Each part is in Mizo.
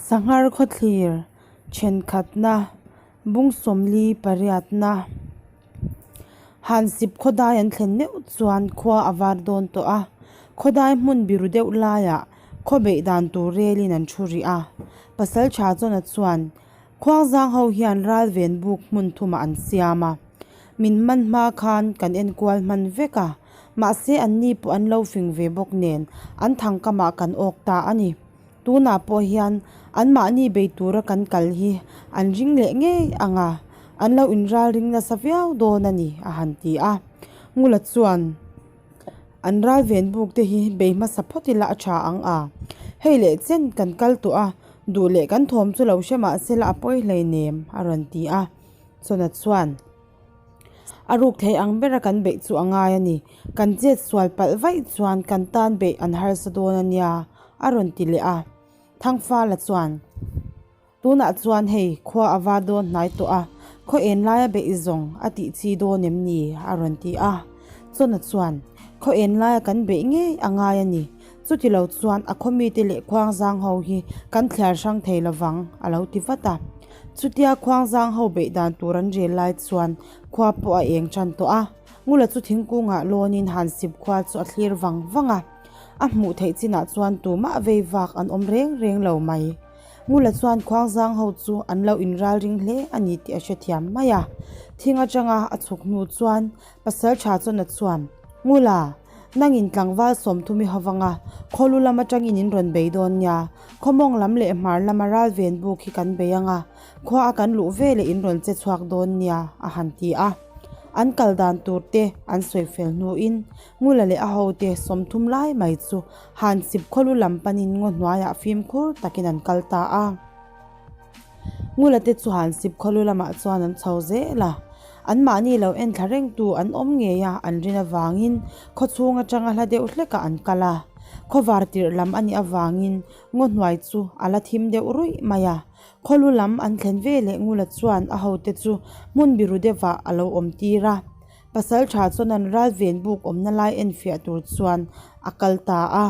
Sanghar khawthlir thenkhatna bung 48 na Hansip khawdai an thlen meuh chuan khua a var dawn tawh a, khawdai hmun biru deuh laiah khaw beih dan tur relin an thu rih a. Pasaltha Chawna chuan Khuangzang ho hian ral ven buk hmun thumah an siam a, min man hma khan kan enkual hman vek a, mahse anni pawh an lo fing ve bawk nen an thangkamah kan awk ta a ni. Tunah pawh hian anmahni bei tura kan kal hi an ring leh ngei ang a, an lo inralring nasa viau dawn a ni, a han ti a. Ngula chuan. An ral ven buk te hi bei hmasa phawt ila a tha ang a, hei leh chen kan kal tawh a, duh leh kan thawm chu lo hre mah se la a pawi hleinem a rawn ti a. Chawna chuan a ruk thei ang bera kan beih chu a ngai a ni, kan chet sual palh vaih chuan kan tan beih an harsa dawn a nia a rawn ti leh a. Thangfala chuan. Tunah chuan hei khua a va dawn hnai tawh a, khaw en laia beih zawng a tih chi dawn em ni? a rawn ti a. Chawna chuan, Khaw en laia kan beih ngei a ngai a ni. Chuti lo chuan a khaw mite leh khuangzang ho hi kan thliar hrang thei lovang, a lo ti vat a. Chutia khuangzang ho beih dan tur an rel lai chuan khua pawh a eng tan tawh a. Ngula chu thingkungah lawnin Hansip khua chu a thlir vang vang a. A hmuh theih chinah chuan tumah vei vak an awm reng reng lo mai. Ngula chuan khuangzang ho chu an lo inralring hle a ni tih a hrethiam mai a. Thing atanga a chhuk hnu chuan pasal tha chuan a chuan, Ngula, nangin tlangval 30 i ho vang a, khawlu lam atangin in rawn bei dawn nia, khawmawng lam leh hmar lama ral ven buk hi kan bei ang a, khua a kan luh veleh in rawn che chhuak dawn nia, a han ti a. An kal dan tur te an sawi fel hnuin Ngula leh a hote 30 lai mai chu Han sip khawlu lam panin ngaw hnuaiah fimkhur takin an kal ta a. Ngula te chu han sip khawlu lamah chuan an chho zel a. Anmahni lo en thla rengtu an awm ngei a an rin avangin khaw chhung atanga hla deuh hlekah an kal a. Khawvar tirh lam a nih avangin ngaw hnuai chu a la thim deuh ruih mai a. Khawlu lam an thlen veleh Ngula chuan a hote chu hmun biru deuhah a lo awm tir a. Pasal tha chuan an ral ven buk awmna lai enfiah tur chuan a kal ta a.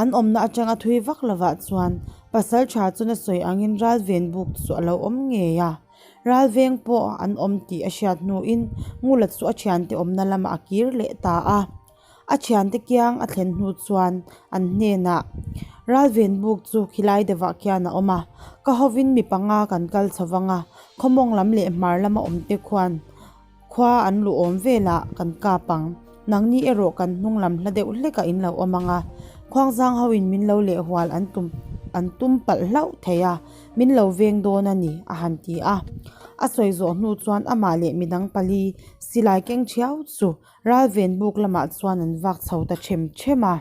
An awmna atanga thui vak lovah chuan pasal tha chuan a sawi angin ral ven buk chu a lo awm ngei a. Ral veng pawh an awm tih a hriat hnuin Ngula chu a thiante awmna lamah a kir leh ta a. A thiante kiang a thlen hnu chuan an hnenah, Ral ven buk chu khilai deuhah khian a awm a, ka hovin mi panga kan kal chho vang a, khawmawng lam leh hmar lama awmte khuan Khua an luh awm velah kan kap ang. Nangni erawh kan hnung lam hla deuh hlekah in lo awm ang a. Khuangzang hoin min lo lehhual an tum an tum palh hlauh thei a, min lo veng dawn a ni, a han ti a. A sawi zawh hnu chuan amah leh midang pali silai keng thiau chu ralven buk lamah chuan an vak chho ta them them a.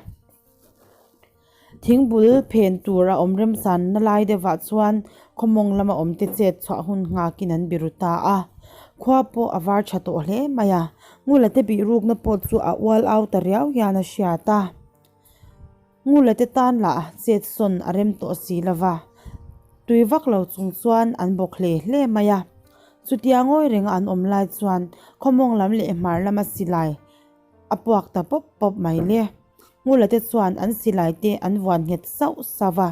Thingbul phen tur a awm remsanna lai deuhah chuan khawmawng lama awmte chet chhuah hun nghakin an biru ta a. Khua pawh a var tha tawh hle mai a, Ngula te bihrukna pawh chu a ual au ta riau hian a hriat a. Ngula te tan lah chet sawn a rem tawh si lova, tui vak lo chung chuan an bawk hle hle mai a. Chutia ngawi renga an awm lai chuan khawmawng lam leh hmar lama silai a puak ta pawp pawp mai le. Ngula te chuan an silai te an vuan nghet sauh sauh a,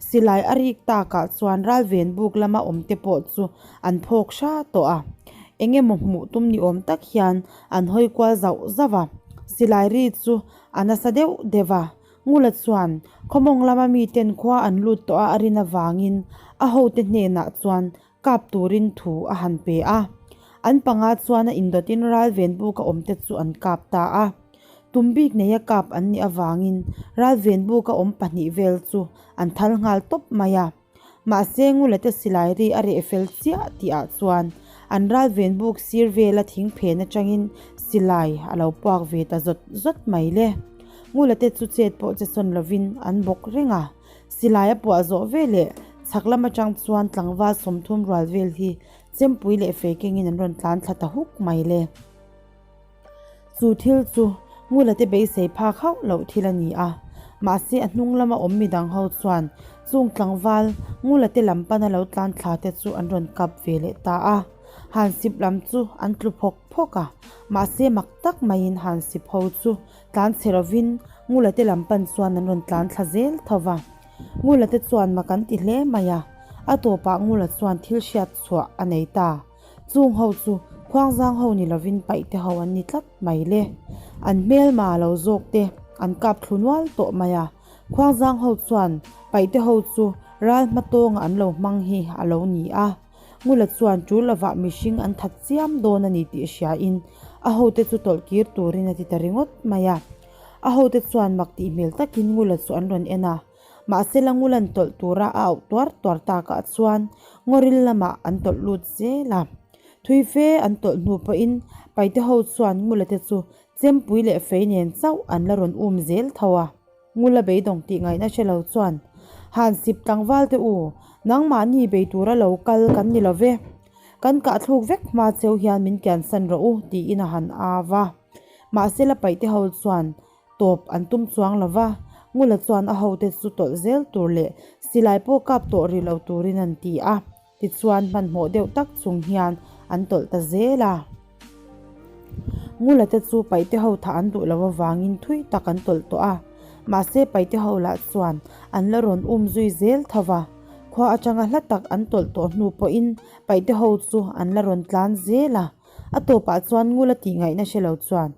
silai a rik takah chuan ralven buk lama awm te pawh chu an phawk hra tawh a. Eng emaw hmuh tum ni awm tak hian an hawi kual zauh zauh a, silai ri chu a nasa deuh deuh a. Ngula chuan khawmawng lama miten khua an lut tawh a a rin avangin a hote hnenah chuan kap turin thu a han pe a. An panga chuan a indawtin ralven buka awmte chu an kap ta a. Tum bik neia kap an nih avangin ralven buka awm pahnih vel chu an thal nghal tawp mai a. Mahse Ngulate silai ri a reh fel chiah tihah chuan an ralven buk sir vela thing phen atangin silai a lo puak ve ta zawt zawt mai le. Ngulate chu chet pawh che sawn lovin an bawk reng a. Silai a puah zawh veleh chhak lam atang chuan tlangval 30 rual vel hi chempui leh fei kengin an rawn tlan thla ta huk mai le. Chu thil chu Ngula te beisei phak hauh loh thil a ni a, mahse a hnung lama awm midang ho chuan chung tlangval Ngula te lam pana lo tlan thla te chu an rawn kap ve leh ta a. Hansip lam chu an tlu phawk phawk a, mahse mak tak maiin Hansip ho chu tlan chhe lovin Ngula te lam pan chuan an rawn tlan thla zel tho va. Ngula te chuan mak an ti hle mai a, a tawpah Ngula chuan thil hriat chhuah a nei ta. Chung ho chu khuangzang ho ni lovin paih te ho an ni tlat mai le. An hmelma lo zawk te an kap thlu nual tawh mai a, khuangzang ho chuan paih te ho chu ral hma tawnga an lo hmang hi a lo ni a. Ngula chuan tul lovah mihring an that chiam dawn a ni tih hriain a hote chu tawlh kir turin a ti ta ringawt mai a. A hote chuan mak tih hmel takin Ngula chu an rawn en a. Mahse la Ngulan tawlh tura a auh tuar tuar takah chuan Ngawril lamah an tawlh lut zel a. Thui fe an tawlh hnu pawhin Paite ho chuan Ngula te chu chempui leh fei nen chauh an la rawn um zel tho a. Ngula beidawng tih ngaihna hre lo chuan, Han sip tlangval te u, nangmahni bei tura lo kal kan ni lo ve. Kan kahthluk vek hma cheu hian min kiansan rawh u, tiin a han au a. Mahse la paihte ho chuan tawp an tum chuang lo va, Ngula chuan a hote chu tawlh zel tur leh silai pawh kap tawh rih lo turin an ti a. Tichuan hmanhmawh deuh tak chung hian an tawlh ta zel a. Ngula te chu paihte ho thah an duh loh avangin thui tak an tawlh tawh a. Mahse paihte ho lah chuan an la rawn um zui zel tho va. Khua atanga hla tak an tawlh tawh hnu pawhin paihte ho chu an la rawn tlan zel a. A tawpah chuan Ngula tih ngaihna hre lo chuan,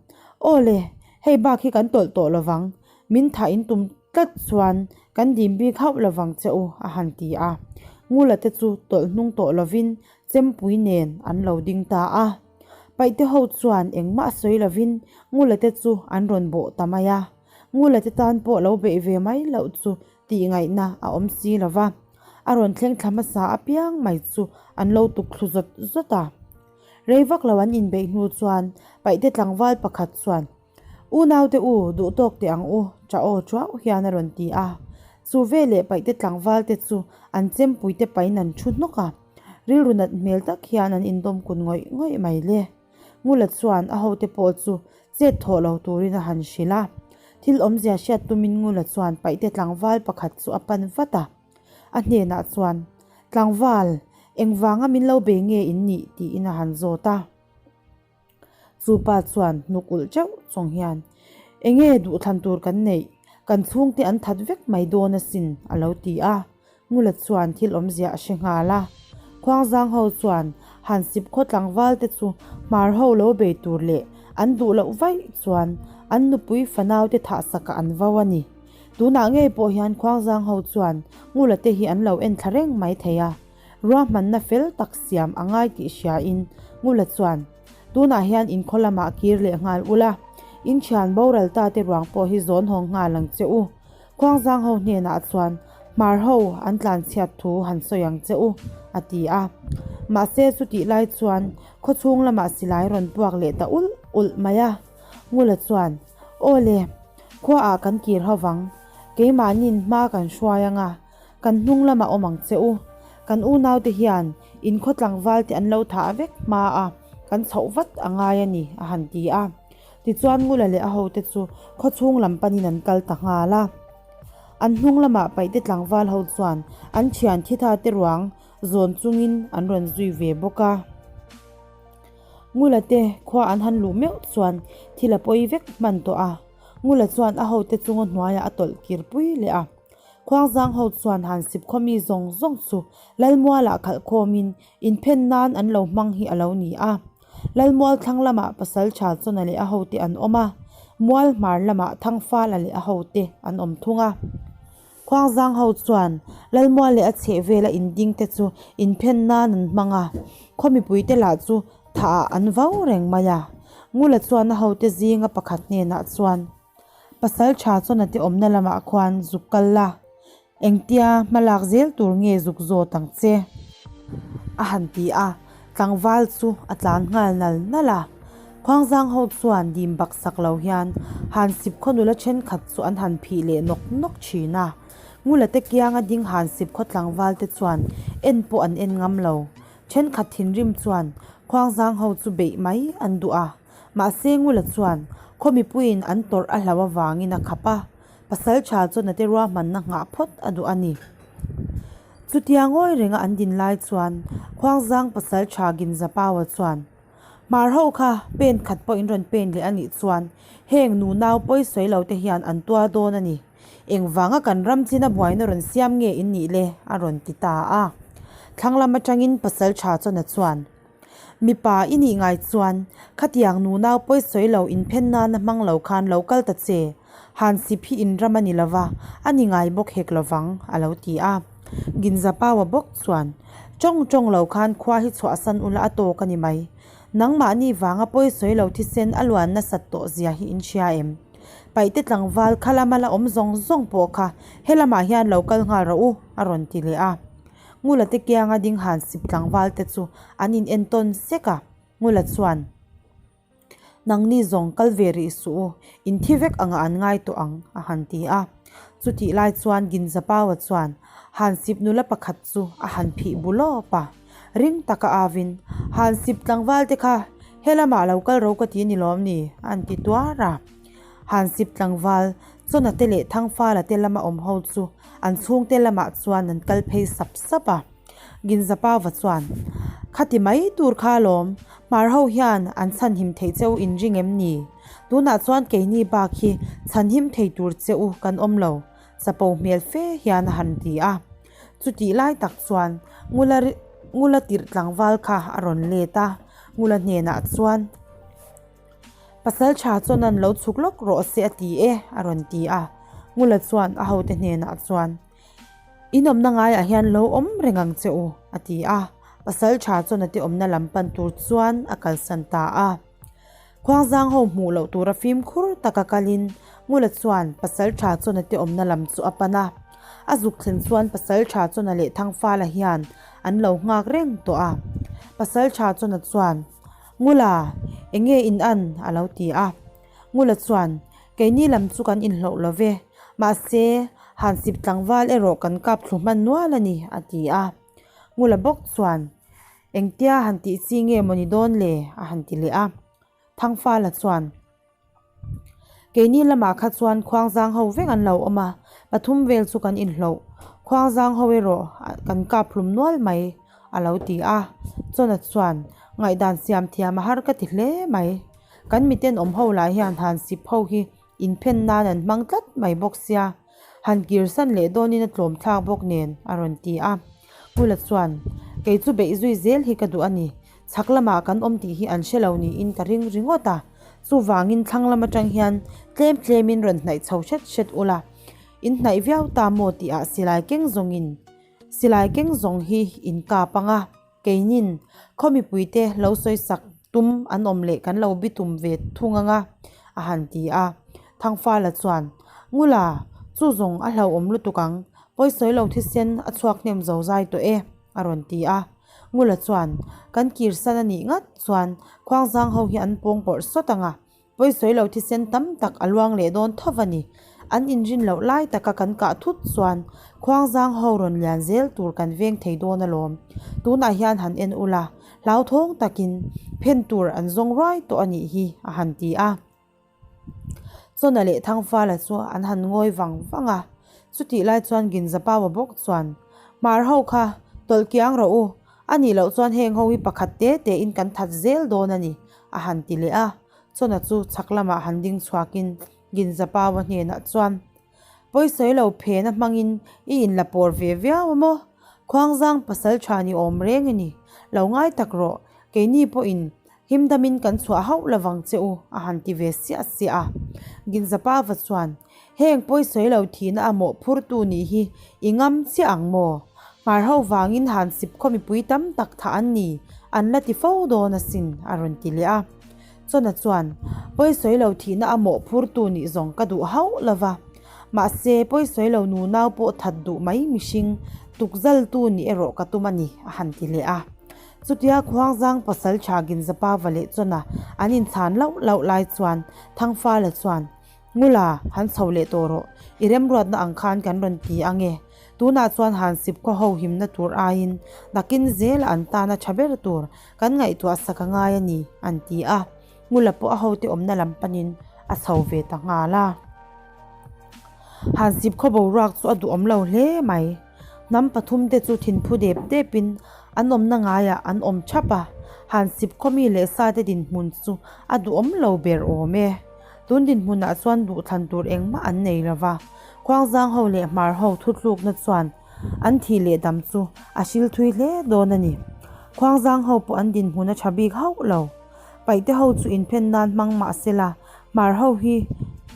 Aw le, hei bak hi kan tawlh tawh lovang. Min thah in tum tlat chuan kan dim bik hauh lovang che u, a han ti a. Ngula te chu tawlh hnung tawh lovin chempui nen an lo ding ta a. Paihte ho chuan engmah sawi lovin Ngula te chu an rawn bawh ta mai a. Ngula te tan pawh lo beih ve mai loh chu tih ngaihna a awm si lo va. A rawn thleng thla hmasa apiang mai chu an lo tuk thlu zawt zawt a. Rei vak lo an inbeih hnu chuan Paihte tlangval pakhat chuan, Unaute u, duh tawk teh ang u, ṭah aw ṭuau hian a rawn ti a. Chu veleh paihte tlangvalte chu an chempuite pain an ṭhu hnawk a. Rilru nat hmel tak hian an indawm kun ngawih ngawih mai le. Ngula chuan a hote pawh chu chet thawh lo turin a han hrilh a. Thil awmzia hriat tumin Ngula chuan paihte tlangval pakhat chu a pan vat a. A hnenah chuan, Tlangval, engvanga min lo bei nge in nih? tiin a han zawt a. Chu pa chuan hnuk ulh teuh chung hian, Enge duhthlan tur kan neih? Kan chhungte an that vek mai dawn asin, a lo ti a. Ngula chuan thil awmzia a hre nghal a. Khuangzang ho chuan han sip khaw tlangval te chu hmar ho lo bei tur leh an duh loh vaih chuan an nupui fanau te thah sakah an vo a ni. Tunah ngei pawh hian Khuangzang ho chuan Ngula te hi an lo en thla reng mai thei a. Ruahmanna fel tak siam a ngai tih hriain Ngula chuan, Tunah hian inkhaw lamah kir leh nghal ula, in thian boral ta te ruang pawh hi zawn hawng nghal ang che u. Khuangzang ho hnenah chuan hmar ho an tlan chhiat thu han sawi ang che u, a ti a. Mahse chutih lai chuan khawchhung lamah silai rawn puak leh ta ulh ulh mai a. Ngula chuan, Aw le, khuaah kan kir ho vang, keimahni'n hma kan hruai ang a, Kan hnung lamah awm ang che u. Kan unaute hian in khaw tlangvalte an lo thah vek hma a, kan chhoh vat a ngai a ni, a han ti a. Tichuan Ngula leh a hote chu khaw chhung lam panin an kal ta nghal a. An hnung lamah paihte tlangval ho chuan an thian thitha te ruang zawn chungin an rawn zui ve bawk a. Ngula te khua an han luh meuh chuan thil a pawi vek hman tawh a. Ngula chuan a hote chunga hnuaiah a tawlh kir pui leh a. Khuangzang ho chuan han sip khaw mi zawng zawng chu Lalmualah khalh khawmin inphen nan an lo hmang hi a lo ni a. Lalmual thlang lamah Pasaltha Chawna leh a hote an awm a, Mual hmar lamah Thangfala leh a hote an awm thung a. Khuangzang ho chuan Lalmual leh a chhehvela inding te chu inphen nan an hmang a, khaw mipuite lah chu thah ah an vau reng mai a. Ngula chuan a hote zinga pakhat hnenah chuan. Pasal tha chuan a te awmna lamah khuan zuk kal la, engtia hma lak zel tur nge zuk zawt ang che? A han ti a, tlangval chu a tlan nghal nal nal a. Khuangzang ho chuan dim bak sak lo hian han sip khaw nula thenkhat chu an han phih leh nawk nawk thin a. Ngula te kianga ding han sip khaw tlangval te chuan en pawh an en ngam lo. Thenkhat thinrim chuan Khuangzang ho chu beih mai an duh a. Mahse Ngula chuan khaw mipuiin an tawrh a hlauh avangin a khap a, pasal tha chuan a te ruahmanna nghah phawt a duh a ni. Chutia ngawi renga an din lai chuan Khuangzang Pasalṭha Ginzapaua chuan, Hmar ho kha pen khat pawh in rawn pen leh a nih chuan heng nunau pawi sawi lo te hian an tuar dawn a ni. Engvanga kan ram china buaina rawn siam nge in nih le? a rawn ti ta a. Thlang lam atangin Pasalṭha Chawna chuan, Mipa i nih ngai chuan khatiang nunau pawi sawi lo inphen nana hmang lo khan lo kal ta che. Han sip hi in ram a ni lova, a ni ngai bawk hek lovang, a lo ti a. Ginzapaua bawk chuan, Tawng tawng lo khan khua hi chhuahsan ula a tawk a ni mai. Nangmahni vanga pawi sawi lo thisen a luan nasat tawh zia hi in hria em? Paihte tlangval kha lama la awm zawng zawng pawh kha helamah hian lo kal nghal rawh u, a rawn ti leh a. Ngula te kianga ding han sip tlangval te chu an in entawn sek a, Ngula chuan, Nangni zawng kal ve rih suh u, in thi vek anga an ngai tawh ang, a han ti a. Chutih lai chuan Ginzapaua chuan Hansip nula pakhat chu a han phih bu lawp a. Ring taka avin, Hansip tlangval te kha helamah lo kal ro ka ti ni lawm ni? a han ti tuar a. Hansip tlangval Chawna te leh Thangfala te lama awm ho chu an chhungte lamah chuan an kal phei sap sap a. Ginzapava chuan, Khati mai tur kha alawm, Hmar ho hian an chhanhim theih che u in ring em ni? Tunah chuan keini bak hi chhanhim thei tur che u kan awm lo, chapo hmel fe hian a han ti a. Chutih lai tak chuan Ngula Ngula tirh tlangval kha a rawn let a, Ngula hnenah chuan, Pasal tha chuan an lo chhuk lawk rawh se a ti e, a rawn ti a. Ngula chuan a hote hnenah chuan, In awmna ngaiah hian lo awm reng ang che u, a ti a. Pasal tha chuan a ti awmna lam pan tur chuan a kalsan ta a. Khuangzang ho hmuh loh tura fimkhur taka kalin Ngula chuan pasal tha chuan a ti awmna lam chu a pan a. A zuk thlen chuan pasal tha chuan a leh Thangfala hian an lo nghak reng tawh a. Pasal tha chuan a chuan, Ngula, enge in an? a lo ti a. Ngula chuan, Keini lam chu kan inhloh lo ve, mahse, Hansip tlangval erawh kan kap thlu hman nual a ni, a ti a. Ngula bawk chuan, Engtia han tih chi nge maw ni dawn le? a han ti leh a. Thangfala chuan, Keini lamah kha chuan khuangzang ho vek an lo awm a, pathum vel chu kan inhloh. Khuangzang ho erawh kan kap hlum nual mai, a lo ti a. Chawna chuan, Ngaihdan siam thiam a har ka ti hle mai. Kan miten awm ho lah hian han sip ho hi inphen nan an hmang tlat mai bawk sia, han kirsan leh dawnin a tlawm thlak bawk nen a rawn ti a. Ngula chuan, Kei chu beih zui zel hi ka duh a ni, chhak lamah kan awm tih hi an hre lo niin ka ring ringawt a, chuvangin thlang lam atang hian tlem tlemin rawn hnaih chho hret hret ula, in hnaih viau ta maw tihah silai keng zawngin silai keng zawng hi in kap ang a. Keinin khaw mipuite lo sawi sak tum an awm leh kan lo bi tum ve thung ang a, a han ti a. Thangfala chuan, Ngula, chu zawng a hlauhawm lutuk ang, pawisawi lo thisen a chhuak hnem zo zai tawh e, a rawn ti a. Ngula chuan, Kan kirsan a nih ngat chuan Khuangzang ho hi an pawng pawrh sawt ang a, Pawisawi lo thisen tam tak a luang leh dawn tho a ni. An inrin loh lai taka kan kah thut chuan Khuangzang ho rawn lian zel tur kan veng thei dawn alawm. Tunah hian han en ula, hlauthawng takin phen tur an zawng ruai tawh a nih hi, a han ti a. Chawna leh Thangfala chu an han ngawi vang vang a. Chutih lai chuan Ginzapaua bawk chuan, Hmar ho kha tawlh kiang rawh u, a nih loh chuan heng ho hi pakhat te tein kan that zel dawn a ni, a han ti leh a. Chawna chu chhak lamah han ding chhuakin Ginzapaua hnenah chuan, Pawisawi lo phena hmangin i inla pawr ve viau a maw? Khuangzang pasal tha ni awm reng i ni. Lo ngai tak rawh, keini pawhin himdamin kan chhuah hauh lovang che u, a han ti ve siah siah a. Ginzapava chuan, Heng pawisawi lo thihna a mawhphurtu nih hi i ngam chiah ang maw? Hmar ho vangin han sip khaw mipui tam tak thah an ni, an la ti fo dawn asin, a rawn ti leh a. Chawna chuan, Pawisawi lo thihna a mawhphurtu nih zawng ka duh hauh lo va. Mahse, pawisawi lo nunau pawh that duh mai mihring tukzaltu nih erawh ka tum a ni, a han ti leh a. Chutia Khuangzang pasal tha Ginzapava leh Chawna an inchhan lauh lauh lai chuan Thangfala chuan, Ngula, han chho leh tawh rawh. I remruatna ang khan kan rawn ti ang e. Tunah chuan han sip khaw ho himna tur aiin nakin zela an tana tha ber tur kan ngaihtuah sak a ngai a ni, an ti a. Ngula pawh a hote awmna lam panin a chho ve ta nghal a. Han sip khaw boruak chu a duhawm lo hle mai. Hnam pathumte chu thinphu dep depin an awmna ngaiah an awm thap a, Hansip khawmi leh sate dinhmun chu a duhawm lo ber awm e. Tun dinhmunah chuan duhthlan tur engmah an nei lo va, Khuangzang ho leh Hmar ho thuthlukna chuan an thih leh dam chu a hril thui hle dawn a ni. Khuangzang ho pawh an dinhmun a tha bik hauh lo. Paihte ho chu inphen nan hmang mah se la, Hmar ho hi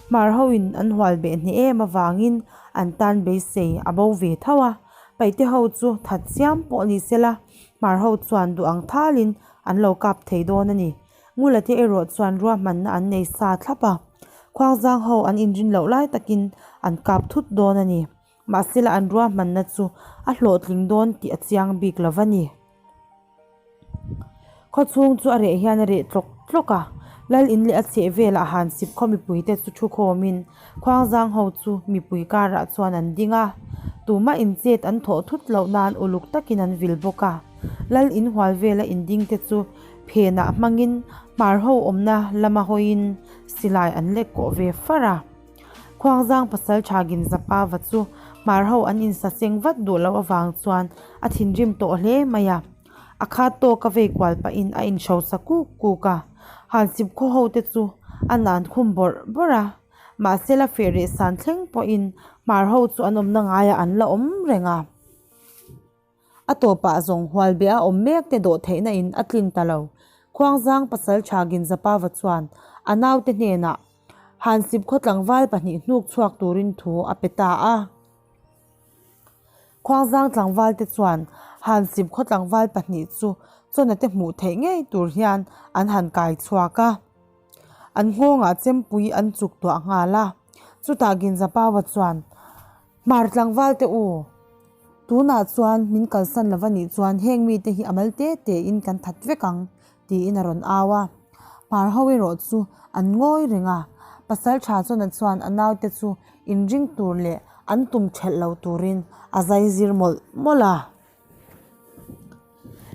Hmar ho in an hual beh hneh em avangin an tan beisei a bo ve tho a. Paihte ho chu that chiam pawh ni se la, Hmar ho chuan duh ang thalin an lo kap thei dawn a ni. Ngula te erawh chuan ruahmanna an nei sa thlap a, Khuangzang ho an inrin loh lai takin an kap thut dawn a ni. Mahsela an ruahmanna chu a hlawhtling dawn tih a chiang bik lo va ni. Khawchhung chu a reh hian a reh tlawk tlawk a, Lal in leh a chheh velah han sip khaw mipuite chu thu khawmin Khuangzang ho chu mipui karah chuan an ding a, tumah in chet an thawh thut loh nan uluk takin an vil bawk a. Lal in hual vela inding te chu phenah hmangin hmar ho awmna lama hawiin silai an lek kawh ve far a. Khuangzang pasal tha Ginzapa va chu hmar ho an insaseng vat duh loh avang chuan a thinrim tawh hle mai a. A khat tawk a vei kual pahin a inhrosa kuk kuk a. Hansip khaw ho te chu a nan khum bawrh bawrh a. Mahse la feh reh san thleng pawhin hmar ho chu an awmna ngaiah an la awm reng a. A tawpah zawng hualbeh a awm mek te dawh theihna in a tlin ta lo. Khuangzang pasal tha Ginzapava chuan a naute hnenah Hansip khaw tlangval pahnih hnuk chhuak turin thu a pe ta a. Khuangzang tlangval te chuan Hansip khaw tlangval pahnih chu chawna te hmuh theih ngei tur hian an han kai chhuak a. An nghawngah chempui an chuk tuah nghal a. Chutah Ginzapava chuan Hmar tlangval te u, tunah chuan min kalsan lova nih chuan heng mite hi a mal te tein kan that vek ang, tiin a rawn au a. Hmar ho erawh chu an ngawi reng a, pasal tha chuan chuan a naute chu inring tur leh an tum thelh lo turin a zai zir mawlh mawlh a.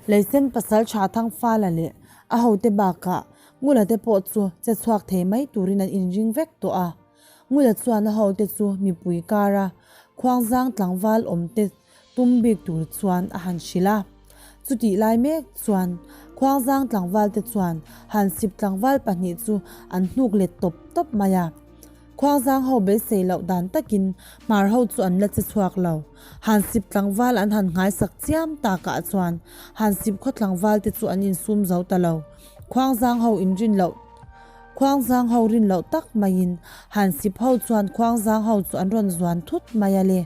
Leisen pasal tha Thangfala leh a hote bakah Ngula te pawh chu che chhuak thei mai turin an inring vek tawh a. Ngula chuan a hote chu mipui kara khuangzang tlangval awmte tum bik tur chuan a han hrilh a. Chutih lai mek chuan khuangzang tlangvalte chuan han sip tlangval pahnih chu an hnuk let tawp tawp mai a. Khuangzang ho beisei loh dan takin hmar ho chu an la che chhuak lo. Han sip tlangval an han nghaisak chiam takah chuan han sip khaw tlangvalte chu an insum zo ta lo. Khuangzang ho inrin loh Khuangzang ho rin loh tak maiin han sip ho chuan Khuangzang ho chu an rawn zuan thut mai a le.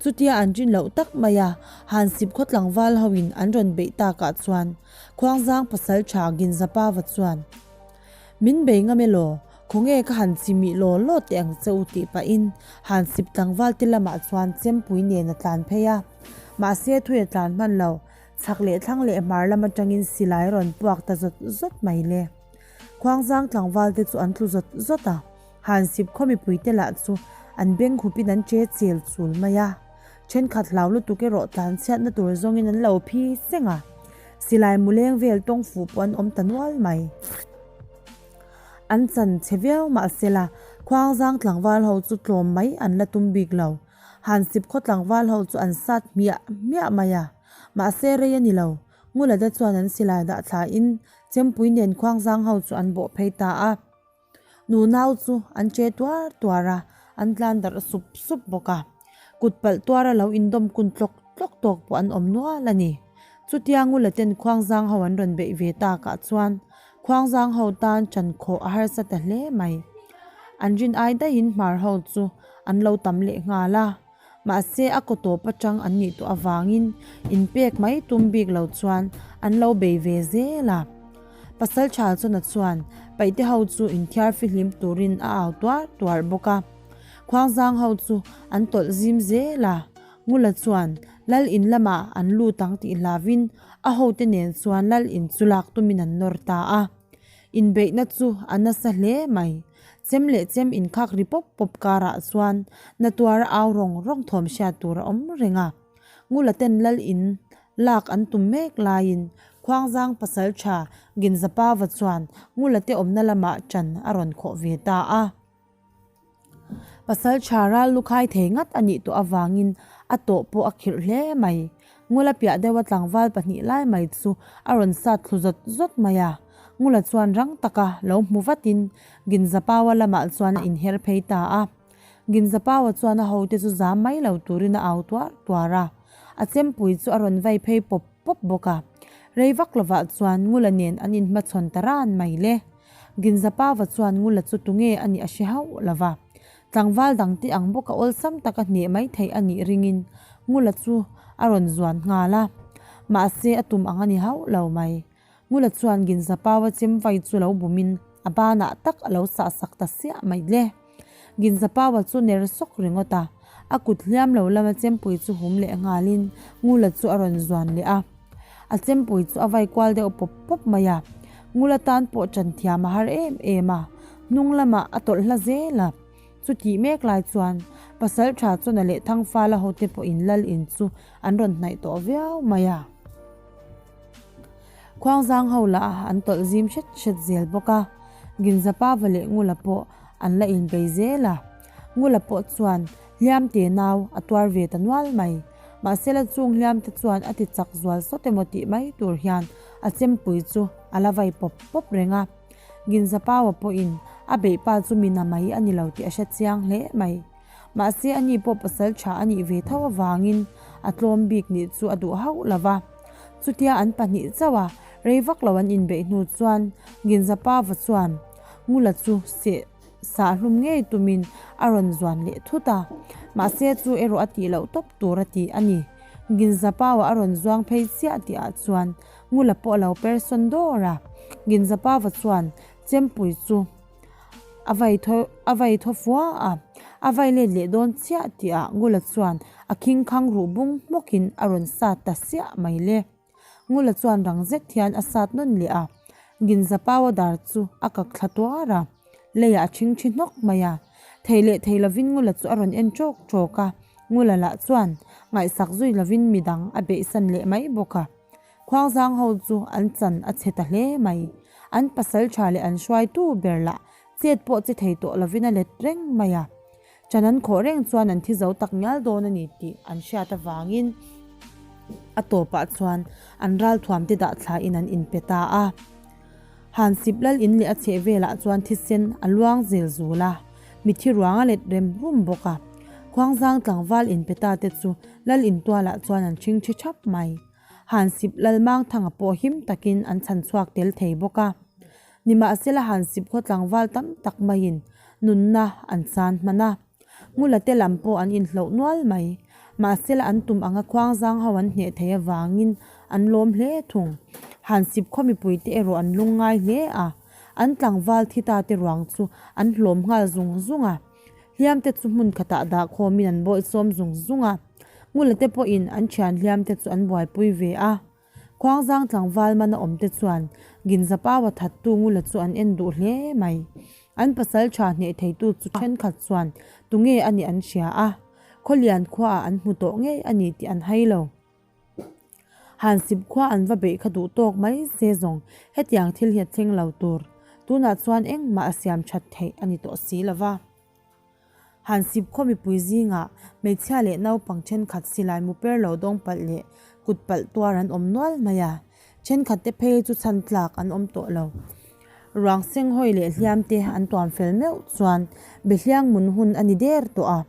Chutia an rin loh tak mai a, han sip khaw tlangval hoin an rawn beih takah chuan Khuangzang pasal tha Ginzapava chuan, Min bei ngam elaw, khawnge ka han chimih law law teh ang che u tih pahin han sip tlangval te lamah chuan chempui nen a tlan phei a. Mahse thui a tlan hman lo, chhak leh thlang leh hmar lam atangin silai a rawn puak ta zawt zawt mai le. Khuangzang tlangval te chu an tlu zawt zawt a, Hansip khaw mipui te lah chu an beng khupin an che chel chul mai a. Thenkhat hlau lutuk erawh tlan chhiatna tur zawngin an lo phi seng a, silai mu leng vel tawng fuh pawh an awm ta nual mai. An chan chhe viau mahsela Khuangzang tlangval ho chu tlawm mai an la tum bik lo. Hansip khaw tlangval ho chu an sat hmiah hmiah mai a, mahse rei a ni lo. Ngulate chuan an silai dah thlain Chempui nen Khuangzang ho chu an bawh phei ta a. Nunau chu an che tuar tuar a, an tlan darh sup sup bawk a. Kut palh tuara lo indawm kun tlawk tlawk tawk pawh an awm nual a ni. Chutia Ngula ten Khuangzang ho an rawn beih ve takah chuan Khuangzang ho tan ṭan khawh a harsa ta hle mai. An rin ai daihin hmar ho chu an lo tam leh nghal a. Mahse a kaw tawp atang an nih tawh avangin inpek mai tum bik lo chuan an lo bei ve zel a. Pasal Chalchawna chuan paihte ho chu inthiar fihlim turin a au tuar tuar bawk a. Khuangzang ho chu an tawlh zim zel a, Ngula chuan Lal in lamah an lut ang tih hlavin a hote nen chuan Lal in chu lak tumin an nawr ta a. Inbeihna chu a nasa hle mai. Chem leh chem inkhak ri pawp pawp karah chuan na tuara au rawng rawng thawm hriat tur a awm reng a. Ngula ten lal in lak an tum mek laiin Khuangzang pasal tha Ginzapava chuan Ngula te awmna lamah ṭan a rawn khawh ve ta a. Pasal tha ral lukhai thei ngat a nih tawh avangin A tawh pawh a khirh hle mai. Ngula piah deuha tlangval pahnih lai mai chu a rawn sat thlu zawt zawt mai a. Ngula chuan rang taka lo hmu vatin Ginzapaua lamah chuan a inher phei ta a. Ginzapaua chuan a hote chu zam mai lo turin a au tuar tuar a. A chempui chu a rawn vai phei pawp pawp bawk a. Rei vak lovah chuan Ngula nen an inhmachhawn ta ran mai le. Ginzapava chuan Ngula chu tunge a nih a hre hauh lo va. Tlangval dangte ang bawka awlsam taka hneh mai theih a nih ringin Ngula chu a rawn zuan nghal a. Mahse a tum ang a ni hauh lo mai. Ngula chuan Ginzapava chemvai chu lo bumin a banah tak a lo sahsak ta siah mai le. Ginzapava chu ner sawk ringawt a, a kut hliam lo lama chempui chu hum leh nghalin Ngula chu a rawn zuan leh a. A chempui chu a vai kual deuh pawp pawp mai a, Ngula tan pawh ṭan thiam a har em em a, hnung lamah a tawlh hla zel a. Chutih mek lai chuan Pasalṭha Chawna leh Thangfala hote pawhin Lal in chu an rawn hnaih tawh viau mai a. Khuangzang ho lah an tawlh zim hret hret zel bawk a, Ginzapava leh Ngula pawh an la inbei zel a. Ngula pawh chuan hliam te nau a tuar ve ta nual mai. Mahsela chung hliam te chuan a ti chak zual sawt emaw tih mai tur hian a chempui chu a la vai pawp pawp reng a. Ginzapaua pawhin a beih pa chu mina mai a ni lo tih a hre chiang hle mai. Mahse a ni pawh pasal tha a nih ve tho avangin a tlawm bik nih chu a duh hauh lo va. Chutia an pahnih chauh a, rei vak lo an inbeih hnu chuan Ginzapava chuan Ngula chu seh sahhlum ngei tumin a rawn zuan leh thut a. Mahse chu erawh a tih loh tawp tur a ti a ni. Ginzapava a rawn zuang phei chiah tihah chuan Ngula pawh a lo per sawn dawr a. Ginzapava chuan chempui chu A vai thaw a vai thaw fua a, a vai let leh dawn chiah tihah Ngula chuan a khing khang ruh bung hmawkin a rawn sat ta siah mai le. Ngula chuan rang zet hian a sat nawn leh a, Ginza Paua dar chu a kak thla tuar a, leiah a thing thi hnawk mai a. Thei leh thei lovin Ngula chu a rawn en tawk tawk a, Ngula lah chuan ngaihsak zui lovin midang a beihsan leh mai bawk a. Khuangzang ho chu an chan a chhe ta hle mai. An pasal tha leh an hruaitu ber lah chet pawh che thei tawh lovin a let reng mai a. Chan an khawh reng chuan an thi zo tak ngial dawn a ni tih an hriat avangin a tawpah chuan an ralthuam te dah thlain an inpe ta a. Hansip lal in leh a chheh velah chuan thisen a luang zel zul a, mithi ruang a let rem rum bawk a. Khuangzang tlangval inpe ta te chu lal intualah chuan an ṭhingṭhi ṭhap mai. Hansip Lalmangthanga pawh him takin an chhan chhuak tel thei bawk a. Nimahsela Hansip khaw tlangval tam tak maiin nunna an chan hman a. Ngula te lam pawh an inhloh nual mai. Mahsela an tum anga khuangzang ho an hneh thei avangin an lawm hle thung. Hansip khaw mipuite erawh an lungngai hle a. An tlangval thi ta te ruang chu an hlawm nghal zung zung a. Hliam te chu hmun khatah dah khawmin an bawihsawm zung zung a. Ngula te pawhin an thian hliam te chu an buaipui ve a. Khuangzang tlangval mana awm te chuan Ginzapaua thattu Ngula chu an en duh hle mai. An pasal tha hneh theitu chu thenkhat chuan tunge a nih an hria a, Khawlian khuaah an hmu tawh ngei a ni tih an hai lo. Hansip khua an va beih kha duh tawk mai se zawng hetiang thil hi a thleng lo tur. Tunah chuan engmah a siam that theih a ni tawh si lo va. Hansip khaw mipui zingah hmeichhia leh naupang thenkhat silai mu per lo dawng palh leh kut palh tuar an awm nual mai a, thenkhat te phei chu chhan tlak an awm tawh lo. Ruang senghawi leh hliam te an tuam fel meuh chuan Behliang mun hun a ni der tawh a.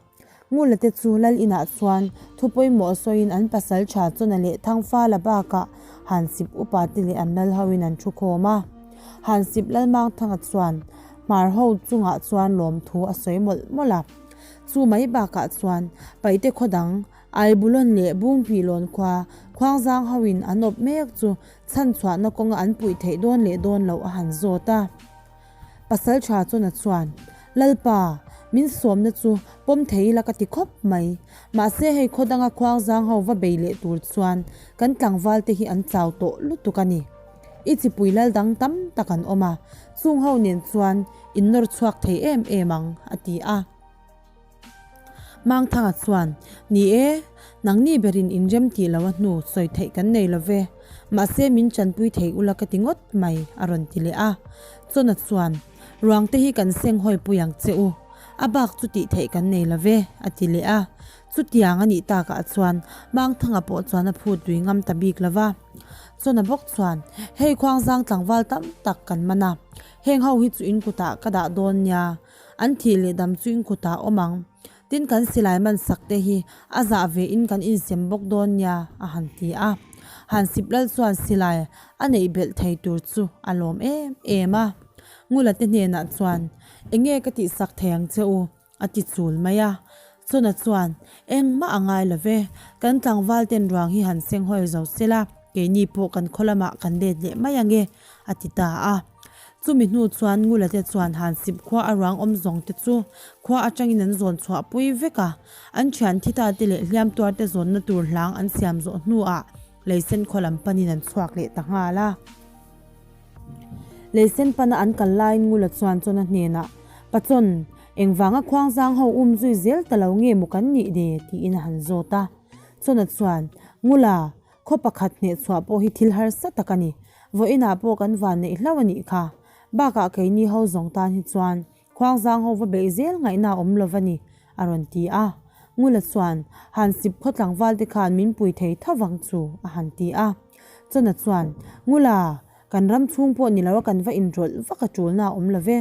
Ngula te chu Lal inah chuan thu pawimawh sawiin an pasal tha Chawna leh Thangfala bakah Hansip upa te leh an lal hoin an thu khawm a. Hansip Lalmangthanga chuan Hmar ho chungah chuan lawmthu a sawi mawlh mawlh a. Chu mai bakah chuan Paihte khaw dang, Aibulawn leh Bungpihlawn khua, Khuangzang hoin an awp mek chu chhanchhuahna kawnga an puih theih dawn leh dawn loh a han zawt a. Pasal tha chuan a chuan, Lalpa, min sawmna chu pawm thei ila ka ti khawp mai. Mahse hei khaw danga Khuangzang ho va bei leh tur chuan kan tlangval te hi an chau tawh lutuk a ni. I chipui lal dang tam tak an awm a, chung ho nen chuan in nawr chhuak thei em em ang, a ti a. Mangthanga chuan, Ni e, nangni berin inrem tih lo a hnu sawi theih kan nei lo ve, mahse min chanpui thei ula ka ti ngawt mai, a rawn ti leh a. Chawna chuan, Ruangte hi kan seng hawi pui ang che u. A bak chu tih theih kan nei lo ve, a ti leh a. Chutiang a nih takah chuan Mangthanga pawh chuan a phut tui ngam ta bik lo va. Chawna bawk chuan, Hei khuangzang tlangval tam tak kan man a, heng ho hi chu in kutah ka dah dawn nia, an thih leh dam chu in kutah awm ang. Tin kan silai man sak te hi a zah ve in kan insem bawk dawn nia, a han ti a. Han sip lal chuan silai a neih belh thei tur chu a lawm em em a. Ngula te hnenah chuan, Enge ka tihsak thei ang che u? a ti chul mai a. Chawna chuan, Engmah a ngai lo ve, kan tlangval ten ruang hi han seng hawi zo se la, keini pawh kan khaw lamah kan let leh mai ang e, a ti ta a. Chumi hnu chuan Ngula te chuan han sip khua a ruang awm zawng te chu khua atangin an zawn chhuah pui vek a, an thian thi ta te leh hliam tuar te zawnna tur hlang an siam zawh hnuah Leisen khaw lam panin an chhuak leh ta nghal a. Leisen pana an kal laiin Ngula chuan Chawna hnenah, Pachawn, engvanga khuangzang ho um zui zel ta lo nge maw kan nih de? tiin a han zawt a. Chawna chuan, Ngula, khaw pakhat hneh chhuah pawh hi thil harsa tak a ni. Vawiinah pawh kan van neih hlauh a nih kha. Bakah keini ho zawng tan hi chuan Khuangzang ho va beih zel ngaihna a awm lo va ni, a rawn ti a. Ngula chuan, Han sip khaw tlangval te khan min pui thei tho vang chu, a han ti a. Chawna chuan, Ngula, kan ram chhung pawh ni lo a kan va inrawlh vak a tulna a awm lo ve.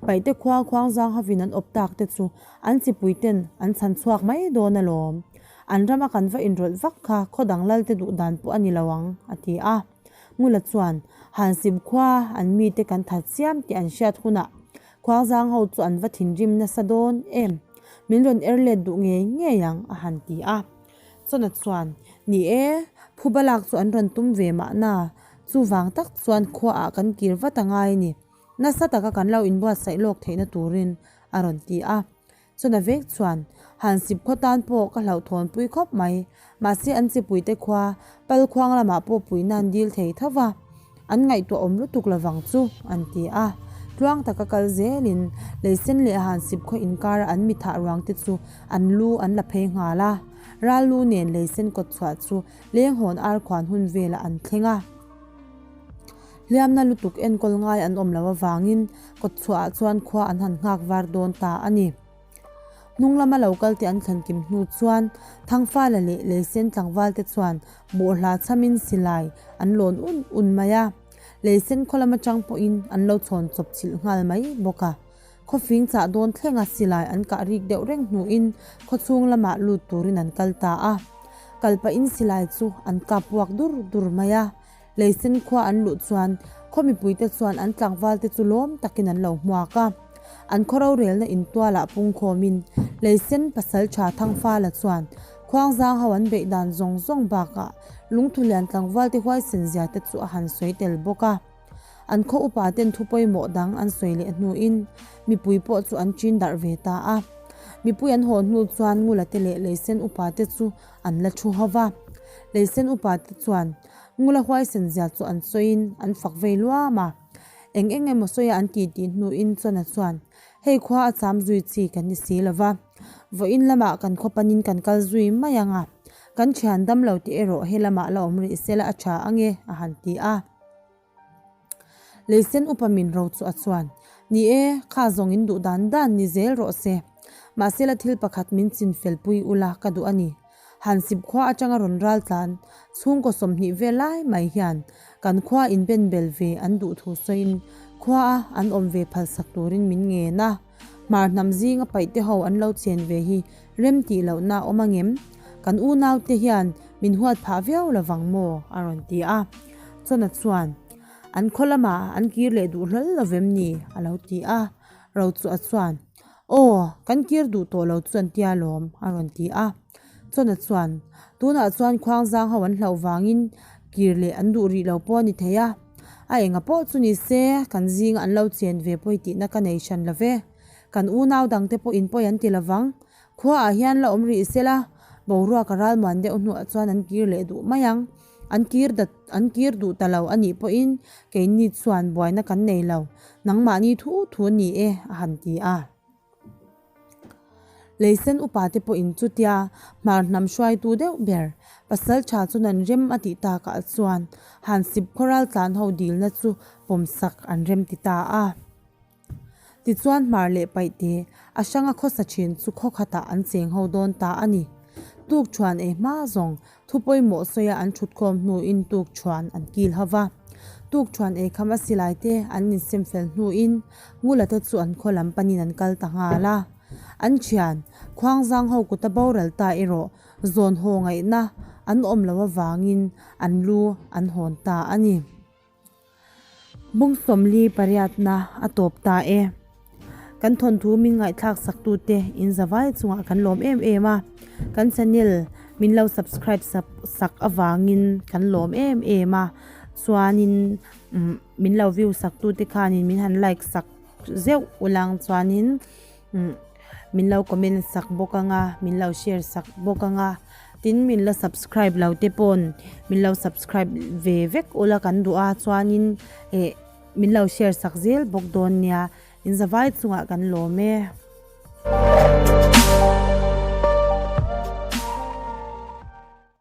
Paihte khua Khuangzang hovin an awp tak te chu an chipui ten an chhan chhuak mai dawn alawm. An rama kan va inrawlh vak kha khaw dang lal te duh dan pawh a ni lo ang, a ti a. Ngula chuan, Han sim khua an mite kan that chiam tih an hriat hunah Khuangzang ho chu an va thinrim nasa dawn em? Min rawn er let duh ngei ngei ang, a han ti a. Chawna chuan, Ni e, phuba lak chu an rawn tum ve mahna, chuvang tak chuan khuaah kan kir vat a ngai a ni. Nasa taka kan lo inbuatsaih lawk theihna turin, a rawn ti a. Chawna vek chuan, Han sip khaw tan pawh ka hlauhthawnpui khawp mai, mahse an chipuite khua Palkhuang lamah pawh puihna an dil thei tho va, an ngaihtuah awm lutuk lovang chu, an ti a. Tluang taka kal zelin Leisen leh Han sip khaw inkara an mithah ruangte chu an lu an la phei nghal a. Ral lu nen Leisen kawtchhuah chu Lenghawn arkhuan hun velah an thleng a. Hliamna lutuk enkawl ngai an awm loh avangin kawtchhuahah chuan khua an han nghak var dawn ta a ni. Hnung lama lo kalte an thlen kim hnu chuan Thangfala leh Leisen tlangvalte chuan bawhhla chhamin silai an lawn un un mai a. Leisen khaw lam atang pawhin an lo chhawn chawp chhilh nghal mai bawk a. Khawfing chah dawn thlenga silai an kah rik deuh reng hnuin khawchhung lamah lut turin an kal ta a. Kal pahin silai chu an kap puak dur dur mai a. Leisen khua an luh chuan khaw mipuite chuan an tlangvalte chu lawm takin an lo hmuak a. An khaw rorelna intualah pungkhawmin Leisen pasaltha Thangfala chuan Khuangzang ho an beih dan zawng zawng bakah Lungthulian tlangvalte huaisen zia te chu a han sawi tel bawk a. An khaw upa ten thu pawimawh dang an sawi leh hnuin mipui pawh chu an chin darh ve ta a. Mipui an haw hnu chuan Ngula te leh Leisen upa te chu an la thu ho va. Leisen upa te chuan Ngula huaisen zia chu an sawiin an fak vei luam a. Eng eng emaw sawia an tih tih hnuin Chawna chuan, Hei khua a cham zui chi kan ni si lo va, vawiin lamah kan khaw panin kan kal zui mai ang a, kan thian dam lo tih erawh he lamah la awm rih sela a tha ang e, a han ti a. Leisen upa min ro chu a chuan, Ni e, kha zawng in duh dan dan ni zel rawh se. Mahsela thil pakhat min chin fel pui ula ka duh a ni. Han sip khua atanga rawn ral tlan chhungkaw 20 vel lai mai hian kan khua inben bel ve an duh thu sawiin khua a an awm ve phalsak turin min ngen a. Hmar hnam zinga paihte ho an lo chen ve hi rem tih lohna a awm angem? Kan unaute hian min huat phah viau lovang maw? a rawn ti a. Chawna chuan, An khaw lamah an kir leh duh hlawl lovem ni? a lo ti a. Rochuah chuan, Aw, kan kir duh tawh lo chu an tia lawm, a rawn ti a. Chawna chuan, Tunah chuan khuangzang ho an hlauh vangin kir leh an duh rih lo pawh a ni thei a. A enga pawh chu ni se, kan zinga an lo chen ve pawi tihna ka nei hran lo ve. Kan unau dangte pawh in pawi an ti lovang. Khuaah hian la awm rih se la, boruak a ralmuan deuh hnuah chuan an kir leh duh mai ang. An kir dat an kir duh ta lo a nih pawhin keini chuan buaina kan nei lo, nangmahni thu thu a ni e, a han ti a. Leisen upa te pawhin chutia hmar hnam hruaitu deuh ber pasal tha chuan an rem a tih takah chuan han sip khawral tlan ho dilna chu pawmsak an rem ti ta a. Tichuan hmar leh paihte a hranga khawsa thin chu khaw khatah an cheng ho dawn ta a ni. Tukṭhuan ei hma zawng thu pawimawh sawia an ṭhutkhawm hnuin tukṭhuan an kil ho va. Tukṭhuan ei kham a silai te an insem fel hnuin Ngula te chu an khaw lam panin an kal ta nghal a. An ṭhian, Khuangzang ho kuta boral ta erawh zawn haw ngaihna an awm loh avangin an lu an hawn ta a ni. Bung sawmli pariatna a tawp ta e. Kan thawnthu min ngaihthlak saktute in zavai chungah kan lawm em em a, kan channel min lo subscribe sak sak avangin kan lawm em em a, chuanin umm min lo view saktute khanin min han like sak zeuh ulang chuanin umm min lo comment sak bawk anga min lo share sak bawk anga tin min la subscribe lo te pawn min lo subscribe ve vek ula kan duh a chuanin eh min lo share sak zel bawk dawn nia in zavai chungah kan lawm e.